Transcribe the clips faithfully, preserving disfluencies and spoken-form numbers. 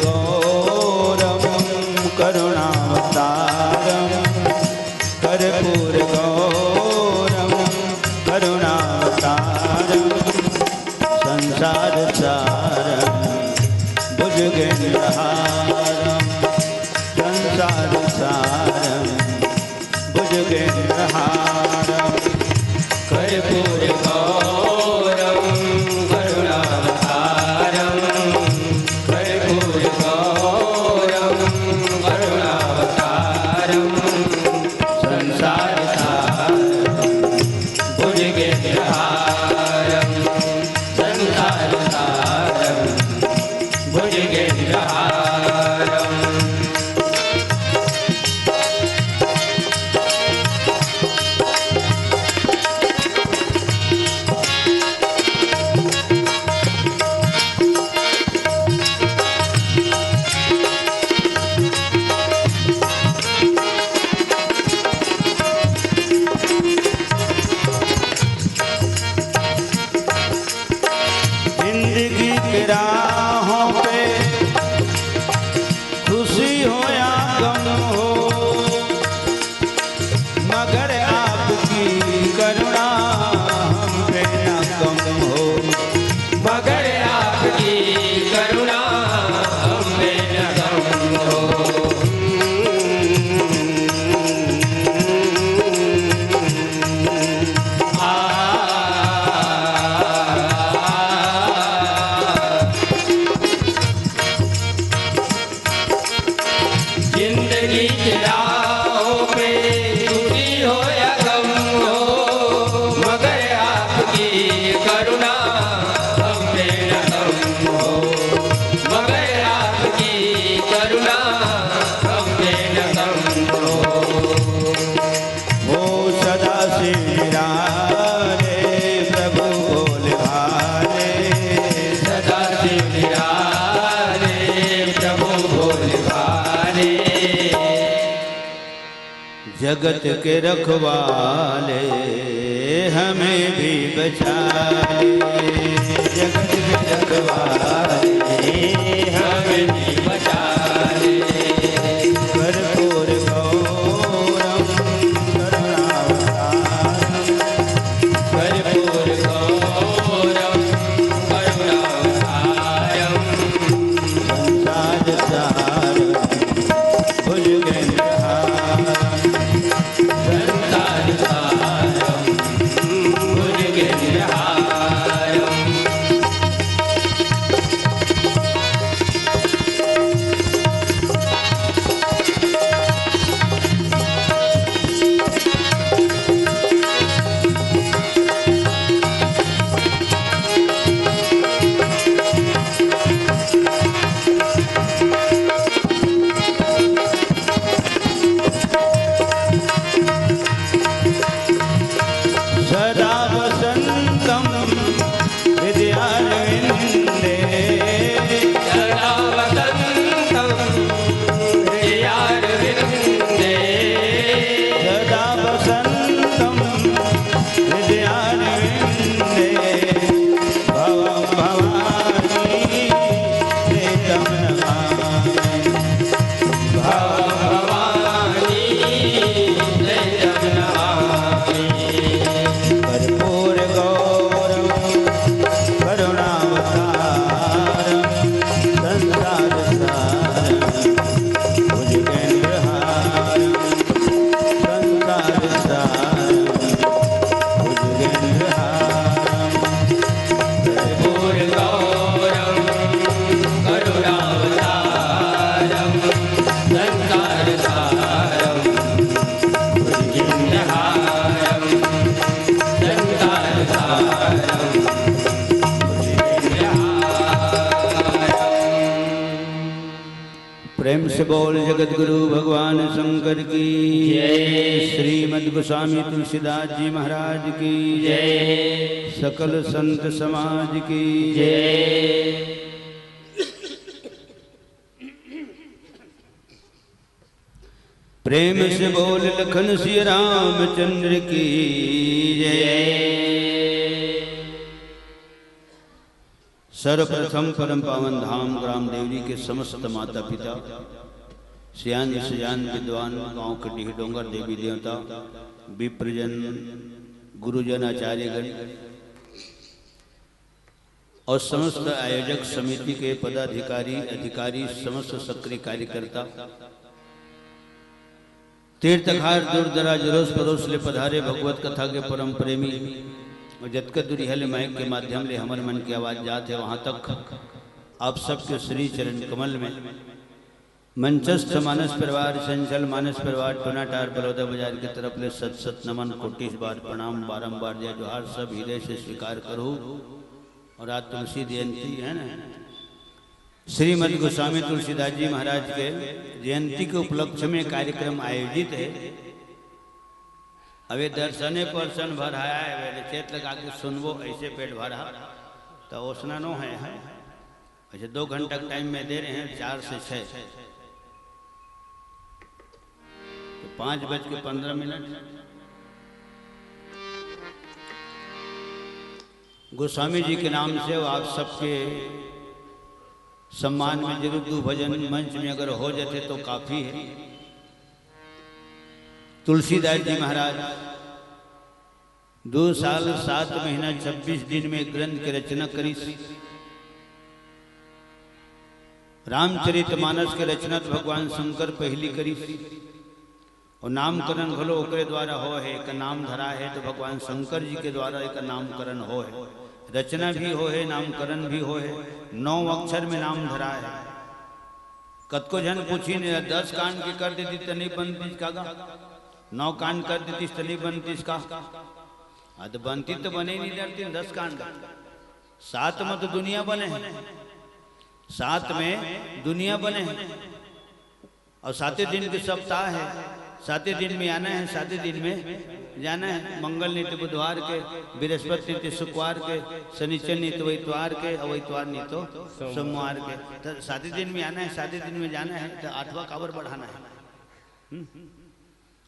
कर्पूरगौरं करुणावतारं, कर्पूरगौरं करुणावतारं, संसारसारं भुजगेन्द्रहारं, संसारसारं भुजगेन्द्रहारं। कर्पूरगौरं करुणावतारं, कर्पूरगौरं करुणावतारं, संसारसारं भुजगेन्द्रहारं, संसारसारं भुजगेन्द्रहारं। जिंदगी के राहों पे खुशी हो या गम हो, मगर आपकी करुणा हम पे न कम हो। मगर आपकी करुणा हम पे न कम हो। जिंदगी के राहों पे खुशी हो या गम हो, मगर आपकी करुणा हम पे न कम हो, मगर आपकी करुणा हम पे न कम हो। हो सदा शिव निराले प्रभु भोले भाले, सदा शिव निराले प्रभु भोले भाले। जगत के रखवाले हमें भी बचा ले, जगत के रखवाले हमें भी बचा ले। कर्पूरगौरं करुणावतारं, कर्पूरगौरं करुणावतारं, संसारसारं भुजगेन्द्रहारं, संसारसारं भुजगेन्द्रहारं। प्रेम से बोल जगत गुरु भगवान शंकर की जय। श्रीमद गोस्वामी तुलसीदास जी महाराज की जय। सकल संत समाज की जय। प्रेम से बोल लखन सिया रामचंद्र की जय। सर्वप्रथम परम पावन धाम ग्राम देवरी के समस्त माता पिता, सियान सयान विद्वान, गांव के डीह डोंगर देवी देवता, विप्रजन, गुरुजन, आचार्यगण और समस्त आयोजक समिति के पदाधिकारी, अधिकारी, समस्त सक्रिय कार्यकर्ता, तीर्थकार दूर दराज अरोस परोस ले पधारे भगवत कथा के परम प्रेमी और जतका दुरिहा ले माइक के माध्यम ले हमर मन के आवाज जात हे वहां तक, आप सबके श्री चरण कमल में मंचस्थ मानस परिवार, चंचल मानस परिवार, टोनाटार बलौदा बाजार के तरफ ले सत सत नमन, कोटिस बार प्रणाम, बारंबार जय जोहार, सब हृदय से स्वीकार करो। और आज तुलसी जयंती है ना, श्रीमद गोस्वामी तुलसीदास जी महाराज के जयंती के उपलक्ष्य में कार्यक्रम आयोजित है। अबे दर्शने परसन भर है, अबे चेत लगा के सुनबो, ऐसे पेट भरा, तो ओसना नो है, है। अच्छा, दो घंटा टाइम में दे रहे हैं, चार से छः, तो पाँच बज के पन्द्रह मिनट। गोस्वामी जी के नाम से आप सबके सम्मान में जरूर दू भजन मंच में अगर हो जाते तो काफी है। तुलसीदास जी महाराज दो साल सात महीना छब्बीस दिन में ग्रंथ के रचना करिस। रामचरित मानस के रचना तो भगवान शंकर पहली करिस। और नामकरण घलो ओकरे द्वारा हो है, एक नाम धरा है तो भगवान शंकर जी के द्वारा एक नामकरण हो है, रचना भी हो है, नामकरण भी हो है, नौ अक्षर में नाम धरा है। कतको झन पूछिन, "दस कांड के कर देती त नहीं बनतीस का गा? नौ कांड कर देतीस त नहीं बनतीस का?" हाँ, तो बनती तो बने ही नहीं डरती दस कांड। सात में तो दुनिया बने हैं, सात में दुनिया बने हैं। और साते दिन के सप्ताह है, साते दिन में आना है, साते दिन में जाना है। मंगल नहीं तो बुधवार के, बृहस्पति नहीं तो शुक्रवार के, शनिचर नहीं तो इतवार के, और इतवार नहीं तो सोमवार के। तो साते दिन में आना है, साते दिन में जाना है, तो आठवां काबर बढ़ाना है? हम्म?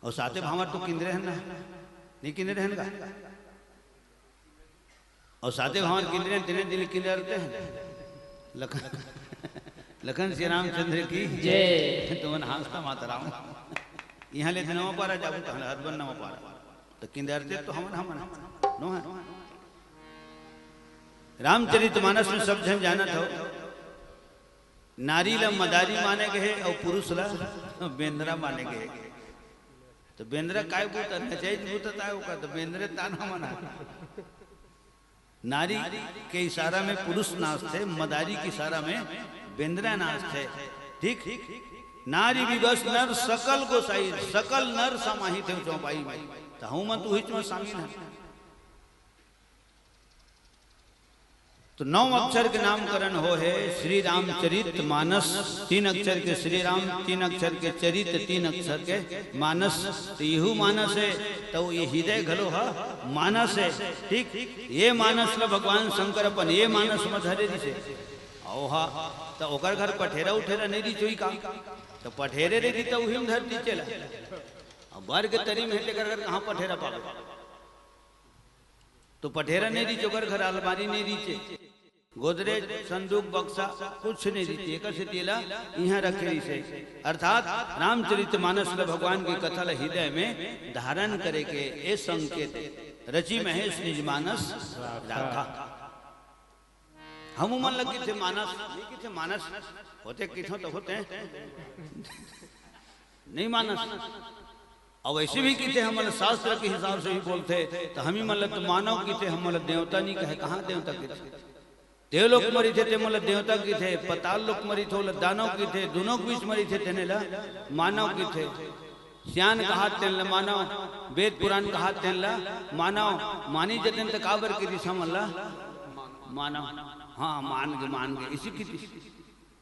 और साते भांवर तो किंदरे है ना, नहीं किंदरे है ना? और साते भांवर किंदरे, तिने दिन किंदरते हैं। लखन, लखन श्री रामचंद्र की जय। तो मन हंसता माता राम। यहाँ ले नवा पारा जाबू तो हरबन नवा पारा। तो किंदरते तो हमन, हमन, नो है। रामचरित मानस में सब झन जानत हो। नारी ला मदारी माने गए और पुरुष ला बेंदरा माने गए। तो बेंदरा काय बूता, नचैत बूता ताय ओका, तो बेंदरे ताना मना। नारी के इशारा में पुरुष नाचथे, मदारी के इशारा में बेंदरा नाचथे। ठीक? नारी विवश नर सकल गोसाई, सकल नर समाहित हे चौपाई में। तो हम तो हिच में शामिल है। तो नौ अक्षर के नामकरण हो है श्री रामचरित मानस। तीन अक्षर के श्री राम, तीन अक्षर के चरित, तीन अक्षर के मानस। तो यहू मानस है, तो ये हृदय घलो ह मानस है। ठीक, ये मानस ल भगवान शंकर अपन ये मानस में धरे दिसे। ओहा, तो ओकर घर पठेरा उठेरा नहीं रिचोई का? तो पठेरे रे दी तो उही में धर दी चला। अब बर के तरी में है, तेकर घर कहाँ पठेरा पावे? तो पठेरा नहीं रिचे, ओकर घर अलमारी नहीं रिचे, गोदरेज, संदूक, बक्सा, कुछ नहीं रिचे। एकर से तेला इहाँ रखे रिसे। अर्थात रामचरित मानस ल भगवान के कथा ल हृदय में धारण करे के ए संकेत हे। रचि महेश निज मानस राखा। हम मन ल किथे मानस, नहीं किथे मानस, होथे किथों तो होथे, नहीं मानस। अउ वैसे भी किथे हमन ल शास्त्र के हिसाब से भी बोलथे, तो हम ही मन ल तो मानव किथे, हमन ल देवता नहीं कहे, कहाँ देवता किथे? देवलोक म रहिथे ते मन ल देवता किथे, पताल लोक म रहिथे ओला दानव किथे, दुनों के बीच म रहिथे तेने ला मानव किथे। सियान कहात तेन ल मानव, वेद पुराण कहात तेन ल मानव, मानी जतेन त काबर के रिसा मन ल मानव। हाँ, मान गे, मान गे, इसी की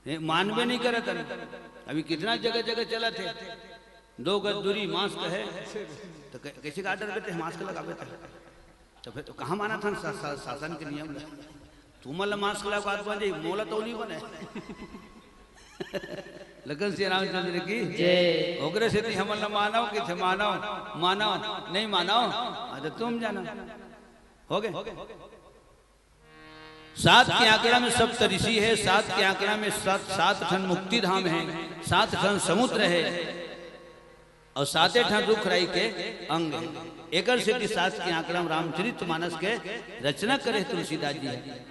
हे, मानबे नहीं करत हन। अभी कितना जगह जगह चलत हे, दो गज दूरी, मास्क है, तो कै-, कैसे का डरबे ते, मास्क लगाबे ते? तो फिर तो कहाँ मानत हन शा-, शा-, शासन के नियम ला? तुमन ला मास्क लगा के बात बन जाई, मोला तो नहीं बने। लखन श्री रामचंद्र की जय। ओकरे सेती हमन ला मानव किथे, मानव, मानव, नहीं मानव, हाँ, तो तुम जाना। हो गए। सात के आंकड़ा में सप्त ऋषि है, सात के आंकड़ा में सात, सात ठन मुक्ति धाम है, सात ठन समुद्र है और साते ठन रुख राई के अंग है। एकर सेती सात के आंकड़ा में रामचरित मानस के रचना करे तुलसीदास जी है।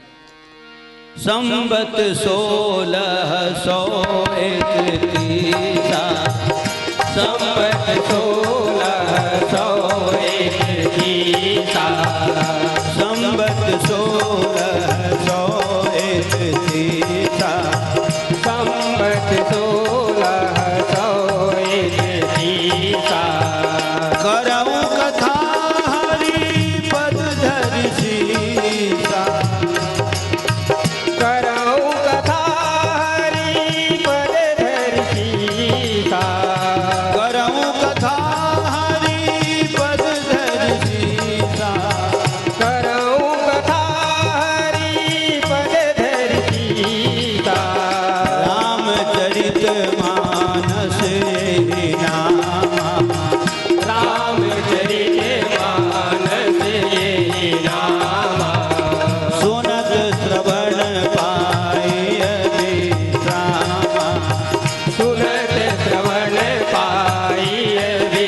संवत सोलह सौ इकतीसा, संवत सोलह सौ इकतीसा, संवत सोलह सौ इकतीसा, संवत सोलह सौ इकतीसा। करऊं कथा हरि पद धरि सीसा। करऊं कथा हरि पद धरि सीसा। करऊं कथा हरि पद धरि सीसा। करऊं कथा हरि पद धरि सीसा। रामचरित मानस यही नामा। रामचरित मानस यही नामा। सुनत श्रवण पाई अति रामा। सुनत श्रवण पाई अति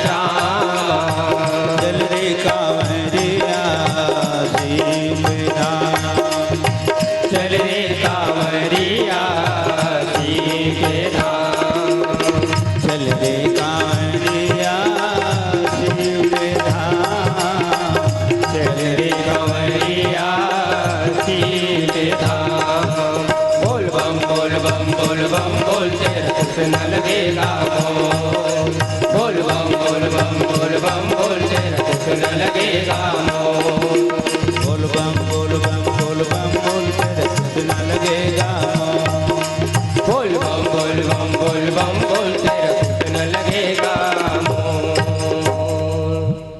रामा। चल रे कांवरिया सीस धाम। चल रे कांवरिया सीस धाम। चल रे कांवरिया सीस धाम। चल रे कांवरिया सीस धाम। बोल बम, बोल बम, बोल बम, बोल, तेरा कुछ न लगेगा मोल। बोल बम, बोल बम, बोल बम, बोल, तेरा कुछ न लगेगा मोल। बोल बम, बोल बम, बोल बम, बोल, तेरा कुछ न लगेगा मोल। बोल बम, बोल बम, बोल बम, बोल, तेरा कुछ न लगेगा मोल।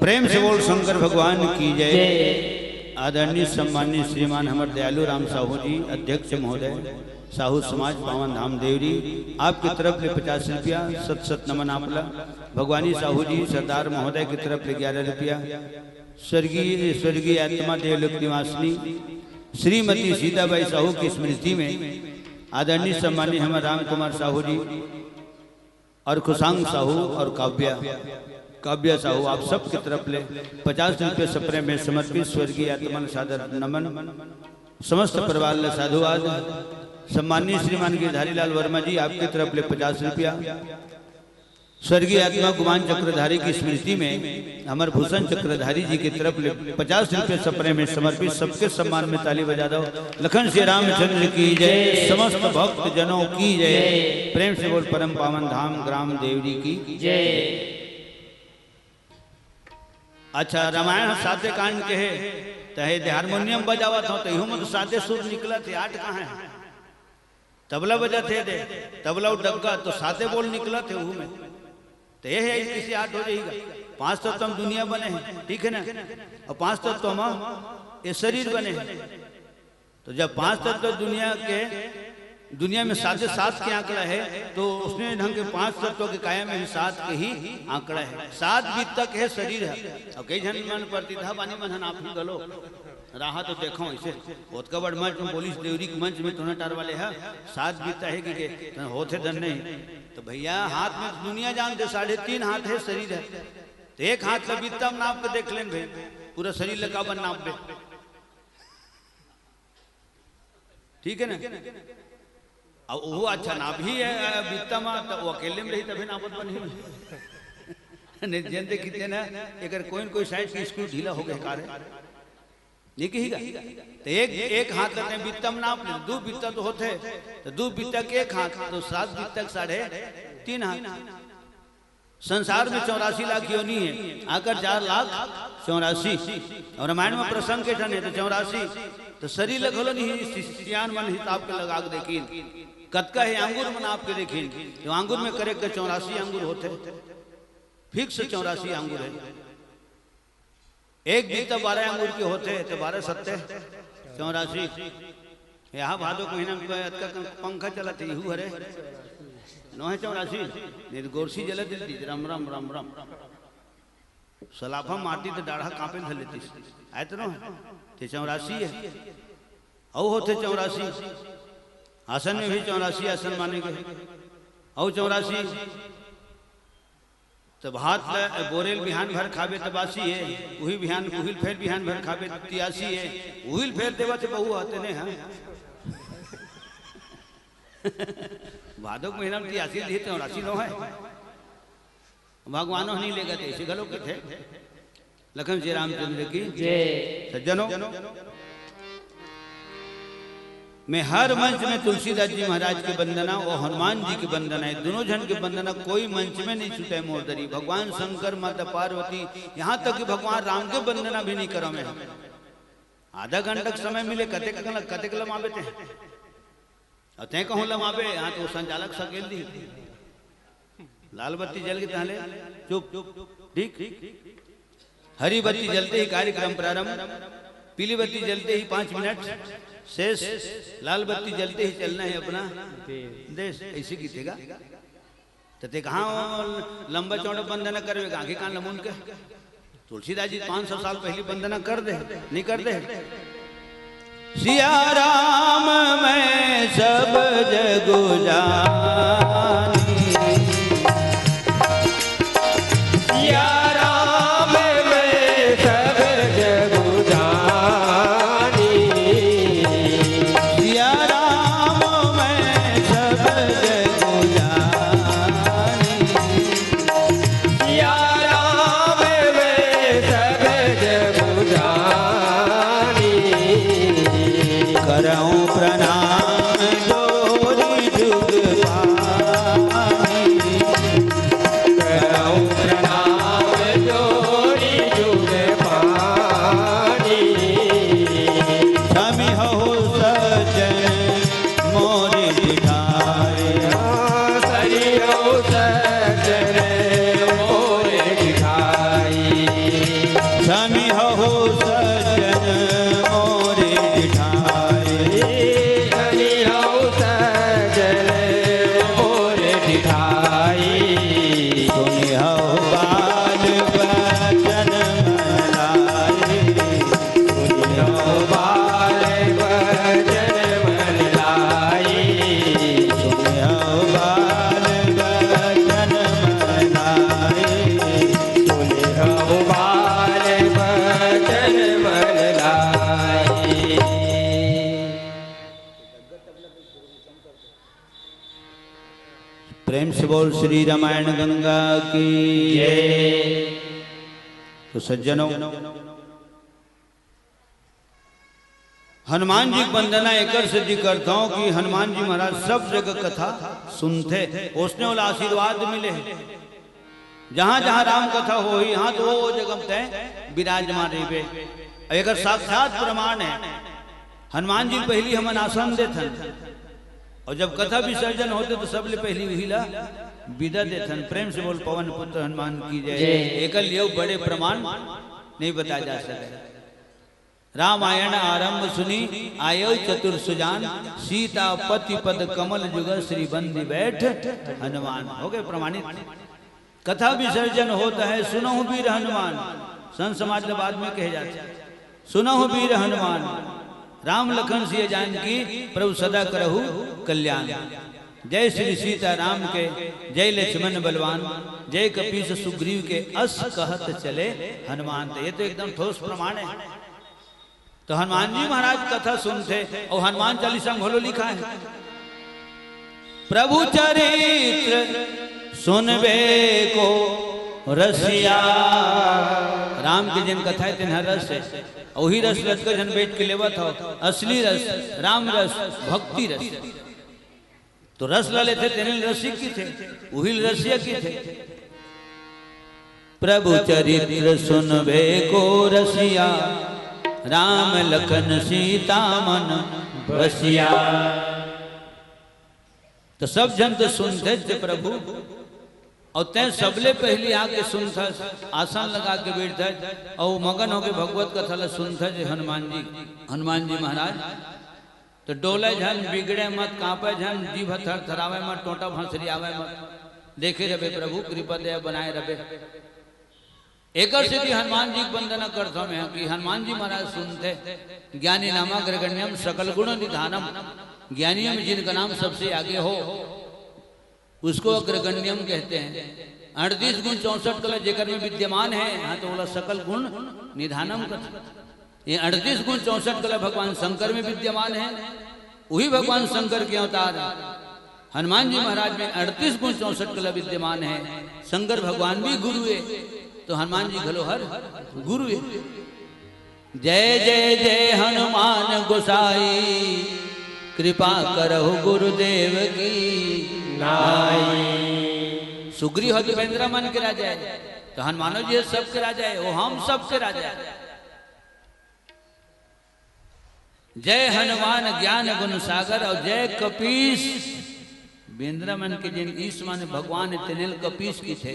प्रेम से बोल शंकर भगवान की जय। जय। आदरणीय सम्माननीय श्रीमान हमर दयालु राम साहू जी, अध्यक्ष महोदय, साहू समाज पावन धाम देवरी, आपके तरफ ले पचास रुपया, सत सत नमन आपला। भगवानी साहू जी सरदार महोदय की तरफ ले ग्यारह रुपया। स्वर्गीय, स्वर्गीय आत्मा देवलोक निवासिनी श्रीमती सीताबाई साहू की स्मृति में आदरणीय सम्माननीय हमर राम कुमार साहू जी और खुशांग साहू और काव्या, काव्या साहू, आप सबके तरफ ले पचास रुपये सप्रेम में समर्पित स्वर्गीय आत्मा ल सादर नमन। समस्त परिवार ल साधुवाद। सम्माननीय श्रीमान गिरधारी लाल वर्मा जी, आपके तरफ ले पचास रुपया। स्वर्गीय आत्मा गुमान चक्रधारी की स्मृति में हमर भूषण चक्रधारी जी की तरफ ले पचास रुपये सप्रेम में समर्पित। सबके सम्मान में ताली बजा दो। लखन श्री रामचंद्र की जय, समस्त भक्त जनों की जय। प्रेम से बोल परम पावन धाम ग्राम देवरी की जय। अच्छा, रामायण ह साते कांड के हे, त हे दे हारमोनियम बजावत हो, त इहू में तो साते सुर निकलत हे, आठ कहाँ हे? तबला बजत हे दे, तबला अउ डग्गा तो साते बोल निकलत हे उहू में। त ये हे, किसे आठ हो जाएगा? पांच तत्व म दुनिया बने हे, ठीक हे ना? अउ पांच तत्व म ये शरीर बने हे। तो जब पांच तत्व दुनिया के, दुनिया में साते सात के आंकड़ा हे, तो उसने ढंग के पांच तत्व के काया में भी सात के ही आंकड़ा हे। सात बीता के हे शरीर हे। अउ कई झन मन प्रतिधा बानी मन हन आप ही घलो राह तो देखो इसे। ओतका बड़ मंच में बोलिस देवरी के मंच में तोना टार वाले हे, सात बीता हे कि के, तोना होथे धन नहीं। तो भैया हाथ में दुनिया जानते, साढ़े तीन हाथ हे शरीर हे। तो एक हाथ ला बीता म नाप के देख लेन भाई, पूरा शरीर ला काबर नापबे? ठीक हे ना? अब वो अच्छा ना भी हे, अ, बित्ता मा, त वो अकेले में रही, तभी नापत बनी। नहीं, जेन दे किते ना, एकर कोई न कोई साइड की स्क्रू ढीला हो गया, का रे? नहीं कही गा? तो एक, एक हाथ लेते हैं, बित्ता में नाप ले, दो बित्ता तो होते, तो दो बित्ता के एक हाथ, तो सात बित्ता के साढ़े तीन हाथ। संसार में चौरासी लाख योनि हे, आकर चार लाख चौरासी। अउ रामायण में प्रसंग के ठन हे तो चौरासी। तो सरीर ल घलो नहीं, सियान मन हिसाब के लगा के देखिन, कतका हे आंगुर मन आपके देखिन, तो आंगुर में करेक्ट चौरासी आंगुर होथे, फिक्स चौरासी आंगुर हे। एक बीता बारह आंगुर के होथे, तो बारह सत्ते चौरासी। यहाँ भादो के महीना में अतका पंखा चलत हे, इहू हरे नोहे चौरासी, नहीं तो गोरसी जलत हे, रम रम रम रम। सलाफा मारती तो डाढ़ा कांपे धर लेती, आए तो नोहे, ते चौरासी हे। अउ होथे चौरासी, आसन में भी चौरासी आसन माने गए, अउ चौरासी। तो भात ल बोरेल बिहान भर खाबे त बासी हे, उही बिहान, उहिल फेर बिहान भर खाबे त तियासी हे, उहिल फेर देवा ते बहु आते ने, हाँ। भादो के महीना में तियासी दिए चौरासी नोहे, भगवानो नहीं लेगा, तो ऐसे घलो कथे। लखन श्री रामचंद्र की जय। सज्जनों, मैं हर मंच में तुलसीदास जी महाराज की वंदना और हनुमान जी की वंदना, ये दोनों जन की वंदना कोई मंच में नहीं छूटे मोर दरी। भगवान शंकर, माता पार्वती, यहाँ तक कि भगवान राम के वंदना भी नहीं करो मैं। आधा घंटा के समय मिले, कतेक कला-, कतेक लमाबे ते। अउ तैं कहूँ लमाबे, यहाँ तो संचालक सकेल दी। लाल बत्ती जल के तहले चुप, ठीक। हरी बत्ती जलते ही कार्यक्रम प्रारंभ, पीली बत्ती जलते ही पाँच मिनट शेष, लाल बत्ती जलते ही चलना है अपना देश। ऐसे की देगा। तो ते कहाँ लंबा चौड़ा वंदना करवे, आंखी कान लमुन के? तुलसीदास जी पाँच सौ साल पहली वंदना कर दे, नहीं कर दे? सिया राम मैं सब जग जानी, सिया राम मैं सब जग जानी, सिया राम मैं सब जग जानी। सिया राम मैं सब जग जानी। करऊं प्रणाम जोरी जुग पानी। करऊं प्रणाम जोरी जुग पानी। समी हो सज्जन मोरे जिठाई। सरियो सज्जन मोरे जिठाई। समी हो सज्जन मोरे जिठाई। सरियो सज्जन मोरे जिठाई। सुनि हो बाल बचन मन लाई। सुनि हो बाल बचन मन लाई। सुनि हो बाल बचन मन लाई। सुनि हो बाल बचन मन लाई। प्रेम से बोल श्री रामायण गंगा की जय। तो सज्जनों, हनुमान जी के वंदना एकर सेती करथौं कि हनुमान जी महाराज सब जगह कथा सुनथे, ओसने ओला आशीर्वाद मिले हे। जहाँ जहाँ राम कथा होही, यहाँ तो ओ जगह में तैं विराजमान रहिबे। अउ एकर साक्षात प्रमाण हे, हनुमान जी पहली हमन आसन देथन, अउ जब कथा विसर्जन होथे तो सबले पहली उही ला विदा देथन। प्रेम से बोल पवन पुत्र हनुमान की जय। जय। एकर लिए बड़े प्रमाण नहीं बताया जा सके। रामायण आरंभ सुनी आयो चतुर सुजान, सीता पति पद कमल जुग श्री बंदी बैठ हनुमान। हो गए प्रमाणित। कथा विसर्जन होत हे, सुनहु वीर हनुमान। संत समाज ले बाद में कहे जाथे, सुनहु वीर हनुमान, राम लखन सिय जानकी, प्रभु सदा करहु कल्याण। जय श्री सीता राम के, जय लक्ष्मण बलवान, जय कपीस सुग्रीव के, अस कहत चले हनुमान। तो ये तो एकदम ठोस प्रमाण हे। तो हनुमान जी महाराज कथा सुनथे, अउ हनुमान चालीसा में घलो लिखा हे, प्रभु चरित्र सुनबे को रसिया। राम के जेन कथा हे, तेन ह रस हे। अउ उही रस ल अतका झन बैठ के लेवत हव, असली रस, राम रस, भक्ति रस। तो रस ला लेथे, तेने ल रसिक किथे, उही ल रसिया किथे। प्रभु चरित्र सुनबे को रसिया, राम लखन सीता मन बसिया। तो सब झन तो सुनथे जे प्रभु, अउ तैं सबले पहिली आके सुनथस, आसन लगा के बइठथस, अउ मगन होके भगवत कथा ला सुनथस जे हनुमान जी, हनुमान जी महाराज। तो डोले झन, बिगड़े मत, कांपे झन, जीभ थरथरावे मत, टोंटा फंसरियावे मत। देखे रबे प्रभु, कृपा दया बनाए रबे। एकर सेती हनुमान जी के वंदना करथौं मैं कि हनुमान जी महाराज सुनथे, ज्ञानी नाम अग्रगण्यम सकल गुण निधानम, ज्ञानियों में जिनका नाम सबसे आगे हो, उसको अग्रगण्यम कहते हैं। अड़तीस गुण चौसठ कला जेकर में विद्यमान है, हाँ, तो बोला सकल गुण निधानम कथे। ये अड़तीस गुण चौसठ कला भगवान शंकर में विद्यमान है, वही भगवान शंकर के अवतार हैं। हनुमान जी महाराज में अड़तीस गुण चौसठ कला विद्यमान है। शंकर भगवान भी गुरु है, तो हनुमान जी घलो हर गुरु है। जय जय जय हनुमान गोसाई, कृपा करहु गुरुदेव की नाई। सुग्रीव ह तो बेंदरा मन के राजा है, तो हनुमानो जी ह सबके राजा है, वो हम सबके राजा है। जय हनुमान ज्ञान गुण सागर अउ जय कपीस। बेंदरा मन के जेन ईश माने भगवान हे, तेनेल कपीस किथे।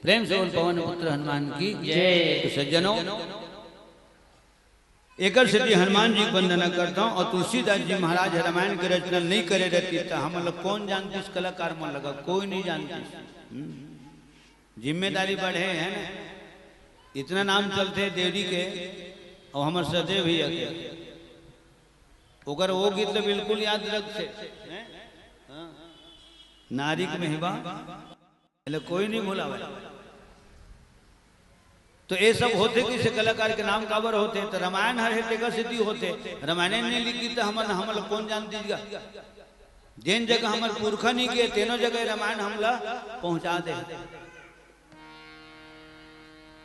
प्रेम से बोल पवन पुत्र हनुमान की जय। तो सज्जनों, एकर सेती हनुमान जी के वंदना करथौं। अउ तुलसीदास जी महाराज ह रामायण के रचना नइ करे रहती त हमन ल कोन जानतिस, कलाकार मन लगा कोई नइ जानतिस। हम्म। जिम्मेदारी बढ़े हे ना, इतना नाम चलथे देवरी के, अउ हमर सचदेव भैया के, ओकर वो गीत ल बिल्कुल याद रखथे, हैं? हाँ। नारी के मेहबा, एला कोई नइ भुलावय। तो ये सब होथे, किसे कलाकार के नाम काबर होथे? तो रामायण हर हे, तेकर सेती होथे। रामायण नइ लिखी त हमन, हमन ल कोन जानतिस गा? जेन जगह हमर पुरखा नइ गे, तेनो जगह रामायण हमला पहुंचा दे।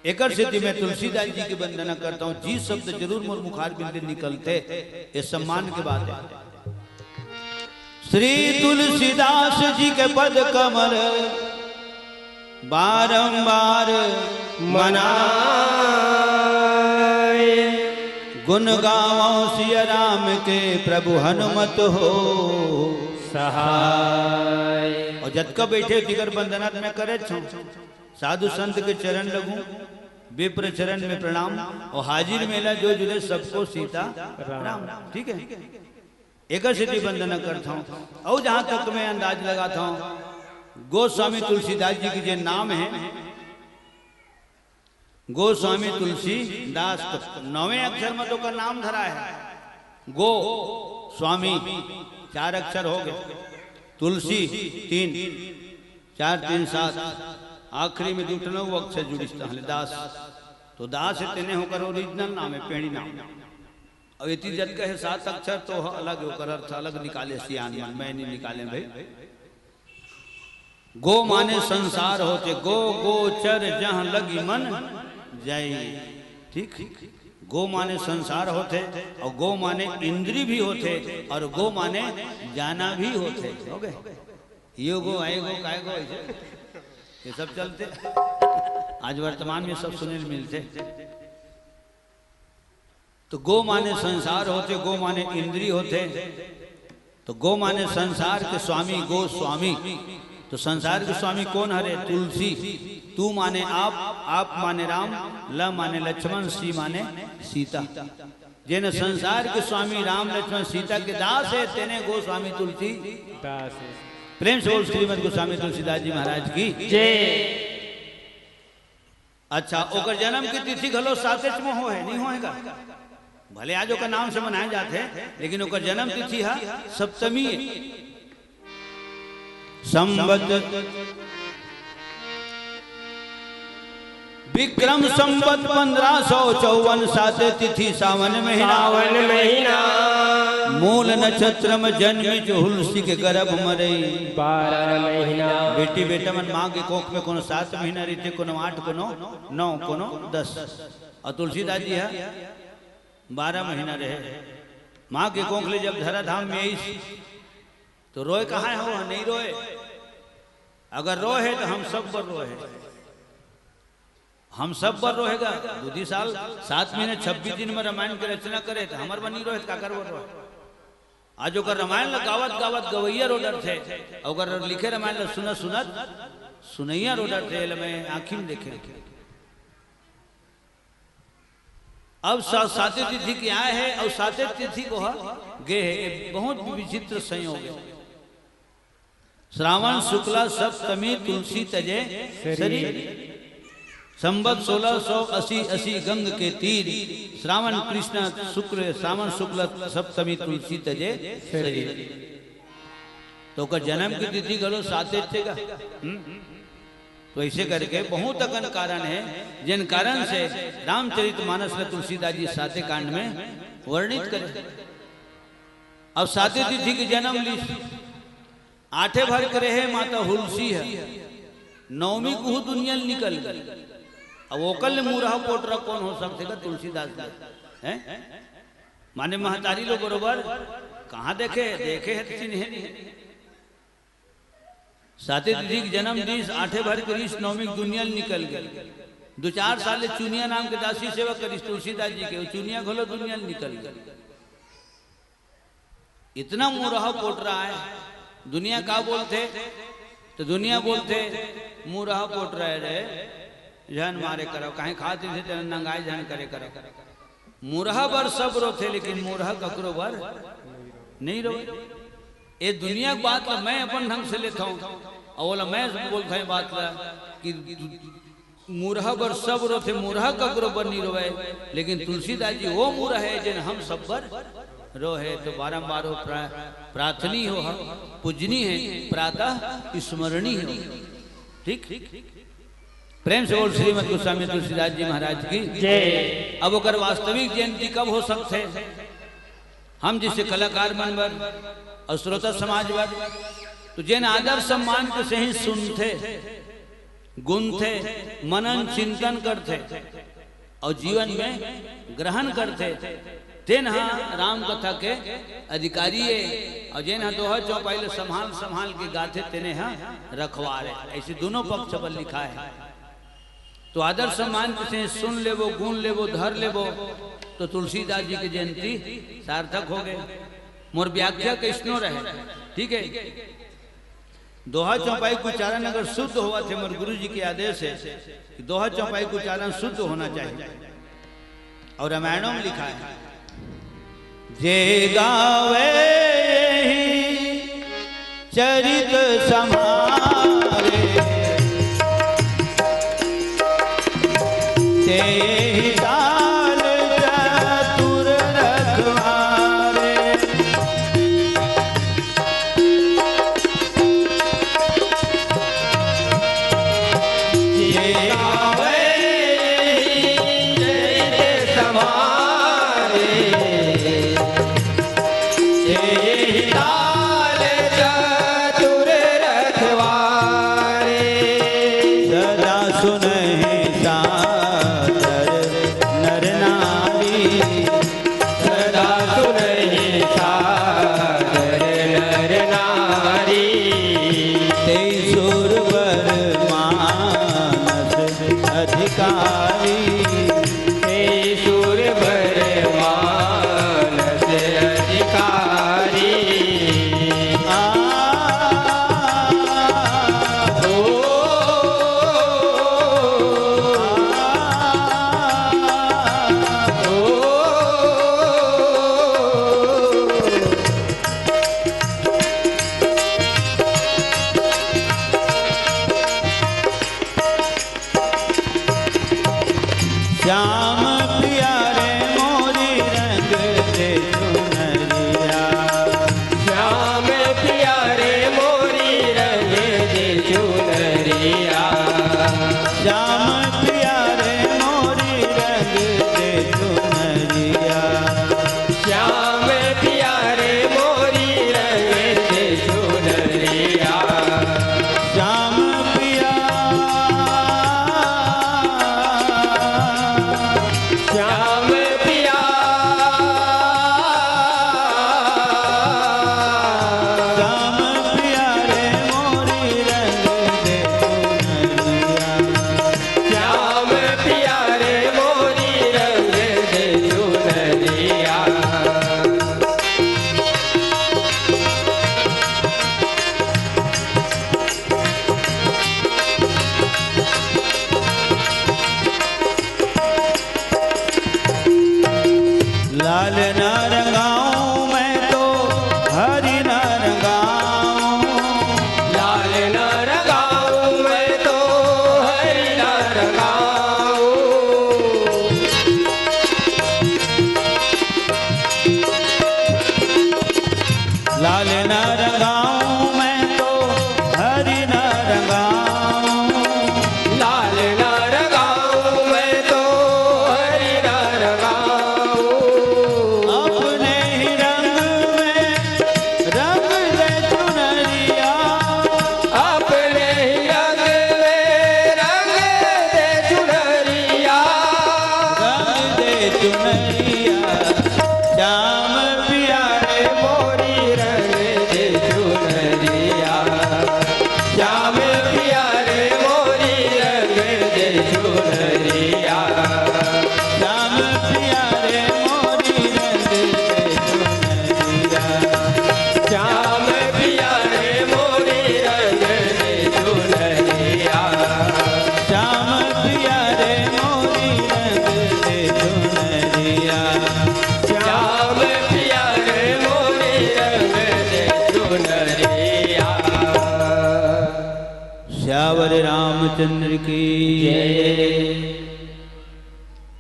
एकर सेती मैं तुलसीदास जी के वंदना करथौं। जी शब्द जरूर मोर मुखार बिंद ले निकलथे, ये सम्मान के बात है। श्री तुलसीदास जी के पद कमल बारंबार मनाए। गुण गावो सिया राम के प्रभु हनुमत हो सहाय। अउ जतका बइठे तिकर वंदना त मैं करे छौं। साधु संत के चरण लगूं, विप्र चरण में प्रणाम, अउ हाजिर मेला जो जुड़े सबको सीता राम। ठीक है, एकर सेती वंदना करथौं। अउ जहां तक मैं अंदाज लगाथौं, गोस्वामी तुलसीदास जी के जे नाम हे, गोस्वामी तुलसीदास, तो नौवें अक्षर में तो ओकर नाम धरा हे। गो स्वामी, चार अक्षर हो गे, तुलसी तीन, चार तीन सात, आखिरी में दू ठन अउ अक्षर जुड़िस तहां ले दास। तो दास हे, तेने ओकर original नाम हे, पेंड़ी नाम। अउ एती जतका हे सात अक्षर तो अलग हे, ओकर अर्थ अलग निकाले सियान मन, मैं नइ निकालें भई। गो माने संसार होथे, गो गोचर जहां लगी मन जाई। ठीक, गो माने संसार होथे, अउ गो माने इंद्री भी होथे, अउ गो माने जाना भी होथे। हो गे, यो गो, आय गो, काय गो, अइसे ये सब चलथे। आज वर्तमान में सब सुने ल मिलथे। तो गो माने संसार होथे, गो माने इंद्री होथे। तो गो माने संसार के स्वामी, गोस्वामी। तो संसार के स्वामी कोन हरे? तुलसी। तू माने आप, आप माने राम, ल माने लक्ष्मण, सी माने सीता। जेन संसार के स्वामी राम लक्ष्मण सीता के दास हे, तेने गोस्वामी तुलसी। दास हे। प्रेम से बोल श्रीमद गोस्वामी तुलसीदास जी महाराज की जय। अच्छा, ओकर जन्म के तिथि घलो सातेच में होहे, नइ होहे गा? भले आज ओकर नाम से मनाए जाथे, लेकिन ओकर जन्म तिथि ह सप्तमी हे। संवत विक्रम संवत पंद्रह सौ चौवन, साते तिथि सावन महीना। सावन महीना। मूल नक्षत्र में जन्मिस हुलसी के गर्भ मरई। बारह महीना। बेटी बेटा मन माँ के कोख में कोनो सात महीना रहिथे, कोनो आठ, कोनो नौ, कोनो दस। अउ तुलसीदास जी ह बारह महीना रहे। माँ के कोख ले जब धराधाम में आइस, तो रोए कहाँ हे? हो, नइ रोए। अगर रोए हे तो हम सब बर रोए हे। हम सब बर रोहे गा। दू दी साल, सात महीना, छब्बीस दिन में रामायण के रचना करे, त हमर बर नइ रोहे, त काकर बर रोहे? आज ओकर रामायण ला गावत गावत गवइया रो डरथे, अउ ओकर लिखे रामायण ला सुनत सुनत सुनइया रो डरथे। एला मैं आँखी में देखे। अब सा-, साते तिथि के आए हे, अउ साते तिथि के ओह गे हे। बहुत विचित्र संयोग हे। श्रावण शुक्ला सप्तमी तुलसी तजे सरी। संवत सोलह सौ अस्सी, अस्सी गंग के तीर। श्रावण कृष्ण शुक्ल, श्रावण शुक्ल सप्तमी तुलसी तजे सरी। त ओकर जन्म के तिथि घलो साते थे का? हम्म? तो ऐसे करके बहुत अकन कारण हे, जेन कारण से रामचरित मानस में तुलसीदास जी साते कांड में वर्णित करे। अब साते तिथि के जन्म ली, आठे भर के रहे माता हुलसी हे, नवमी कुहू दुनिया ले निकल गे। अब ओकर ले मुरहा पोटरा कोन हो सकथे का तुलसीदास जी? हैं? माने महतारी लो बरोबर कहाँ देखे, देखे हे त चिन्हे नहीं। साते तिथि के जन्म दिस, आठे भर के रिस, नवमी के दुनिया ले निकल गे। दू चार साल ले चुनिया नाम के दासी सेवा करिस तुलसीदास जी के, वो चुनिया घलो दुनिया ले निकल गे। इतना मुरहा पोटरा हे। दुनिया का बोलथे? त दुनिया बोलथे, "मुरहा पोटरा हे रे, झन मारे करव, काहे खात हे तेन नंगाई झन करे करव।" मुरहा बर सब रोथे, लेकिन मुरहा ककरो बर नइ रोय। ए दुनिया के बात ला मैं अपन ढंग से लेथव, अउ ओला मैं बोलथव ए बात ला कि मुरहा बर सब रोथे, मुरहा ककरो बर नइ रोवय, लेकिन तुलसीदास जी वो मुरहा हे, जेन हम सब बर रोहे। तो बारंबार वो प्रा-, प्रार्थनीय हो, पूजनीय हे, प्रातः स्मरणीय हो। ठीक? प्रेम से बोल श्रीमद गोस्वामी तुलसीदास जी महाराज की जय। अब ओकर वास्तविक जयंती कब हो सकथे? हम जइसे कलाकार मन बर अउ श्रोता समाज बर, तो जेन आदर सम्मान के सही सुनथे, गुनथे, मनन चिंतन करथे अउ जीवन में ग्रहण करथे, तेन ह राम कथा के अधिकारी ए। अउ जेन ह दोहा चौपाई ल संभाल संभाल के गाथे, तेने ह रखवार ए। ऐसे दोनों पक्ष बर लिखा हे। तो आदर सम्मान के सही सुन लेबो, गुन लेबो, धर लेबो, तो तुलसीदास जी के जयंती सार्थक हो गे। मोर व्याख्या कइसनो रहे, ठीक हे? दोहा चौपाई के उच्चारण अगर शुद्ध होवत हे, मोर गुरु जी के आदेश हे कि दोहा चौपाई के उच्चारण शुद्ध होना चाहिए। अउ रामायणों में लिखा हे, "जे गावे यही चरित समारे, तेहि दाल चतुर रखवारे।" सदा सुनहि सादर नर नारी। सदा सुनहि सादर नर नारी। तेहि सुर बर मानस अधिकारी। तेहि सुर बर मानस अधिकारी। आ, ओ, ओ, श्याम प्यारे मोरी रंग दे चुनरिया। लाल ना रंगाऊं मैं तो हरी ना रंगाऊं। लाल ना रंगाऊं मैं तो हरी ना रंगाऊं। अपने ही रंग में रंग दे चुनरिया। अपने ही रंग में रंग दे चुनरिया। रंग दे चुनरिया। श्याम पिया रे मोरी रंग दे चुनरिया। श्याम पिया रे मोरी रंग दे चुनरिया। श्याम पिया रे मोरी रंग दे चुनरिया। श्याम पिया रे मोरी रंग दे चुनरिया। श्याम पिया रे मोरी रंग दे चुनरिया। श्याम पिया रे मोरी रंग दे चुनरिया। श्यावर रामचंद्र की जय।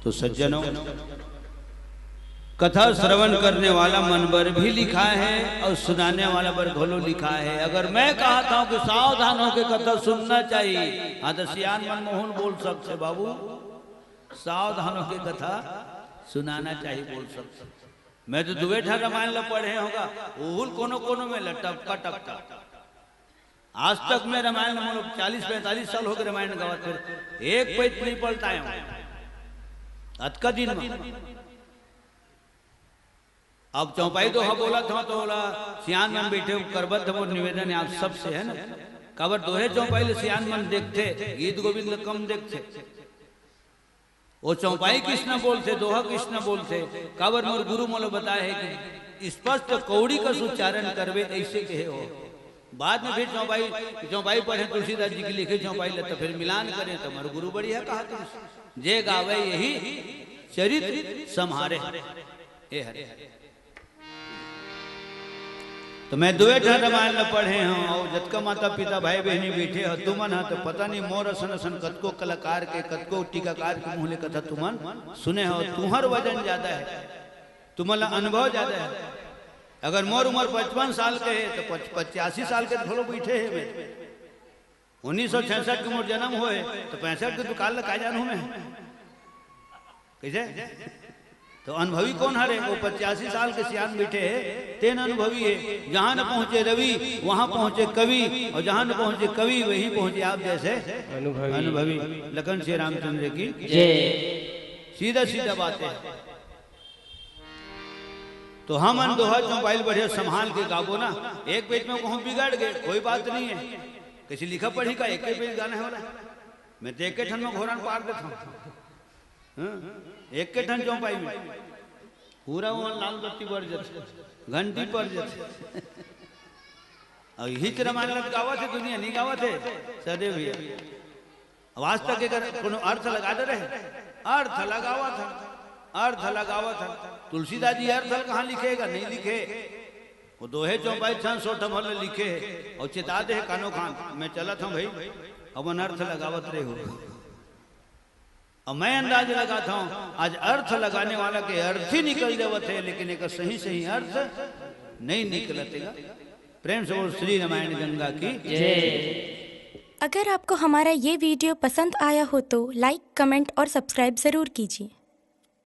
तो सज्जनों, कथा श्रवण करने वाला मन बर भी लिखा है और सुनाने वाला बर घलो लिखा है। अगर मैं कहता हूं कि सावधान होकर कथा सुनना चाहिए, हाँ, तो सियान मन मोहन बोल सकते बाबू, सावधान होकर कथा सुनाना चाहिए बोल सकते। मैं तो दुए ठा रामायण ला पढ़े होगा, ओहुल कोनो कोनो में ला टपका टपका। आज तक मैं रामायण, मतलब, चालीस पैंतालीस साल हो गए रामायण गावत, फिर एक पइत नहीं पलटाए हूँ अतका दिन में। अब चौपाई दोहा बोलत हूँ तो ओला सियान मन बैठे हो, करबत हो निवेदन है आप सबसे, है ना? काबर दोहे चौपाई ले सियान मन देखते, गीत गोविंद ले कम देखते। वो चौपाई किसना बोलते, दोहा किसना बोलते? काबर मोर गुरु मोला बताए है कि स्पष्ट कौड़ी कस उच्चारण करबे, ऐसे कहे हो। बाद में फिर चौपाई, चौपाई पढ़े तुलसीदास जी की लिखे चौपाई ले, तो फिर मिलान करें तो मोर गुरु बढ़िया कहा तुलसी, जे गावे यही चरित्र सम्हारे। ए हरे। तो मैं दुए ठन रामायण ल पढ़े हूँ, और जतका माता पिता, भाई बहनी बैठे हो, तुमन ह तो पता नहीं मोर असन असन कतको कलाकार के, कतको टीकाकार के मुंह ले कथा तुमन सुने हो। तुहर वजन ज्यादा है, तुमन ला अनुभव ज्यादा है। अगर मोर उम्र पचपन साल के है तो पच-, पचासी साल के घलो बैठे है मैं। उन्नीस सौ छियासठ के मोर जन्म होए, तो पैंसठ के दुकान ल का जानहूं मैं? कैसे? तो अनुभवी कौन हरे? वो पचासी साल के सियान बैठे है, तेन अनुभवी है। जहां न पहुंचे रवि, वहां पहुंचे कवि, और जहां न पहुंचे कवि, वहीं पहुंचे आप जैसे अनुभवी। अनुभवी। लखन श्री रामचंद्र की जय। सीधा सीधा बात है। तो हमन दोहा चौपाई ल बढ़िया संभाल के गाबो ना। एक बीच में कहूं बिगड़ गए, कोई बात नहीं है। किसी लिखा पढ़ी का एक ही बीच गाना है वाला। मैं तो एक ठन में घोरन पार देता हूँ। हाँ? एक के ठन चौपाई में पूरा वो लाल बत्ती बर जाथे, घंटी पर जाथे। और यही तेरा मान गावत है, दुनिया नहीं गावत है। सदे भैया, अब आज तक एकर कोनो अर्थ लगा दे रहे? अर्थ लगावत हन, अर्थ लगावत हन। तुलसीदास जी अर्थ ल कहाँ लिखेगा? नहीं लिखे। वो दोहे चौपाई छह सौ ठमर ले लिखे है और चेता दे है कानो खान, मैं चलत हूँ भाई, अपन अर्थ लगावत रहे हो। अब मैं अंदाज लगाता हूँ, आज अर्थ लगाने वाला के अर्थ ही निकल जावत है, लेकिन एक सही सही अर्थ नहीं निकलतेगा। प्रेम से बोल श्री रामायण गंगा की जय। अगर आपको हमारा ये वीडियो पसंद आया हो तो लाइक, कमेंट और सब्सक्राइब ज़रूर कीजिए।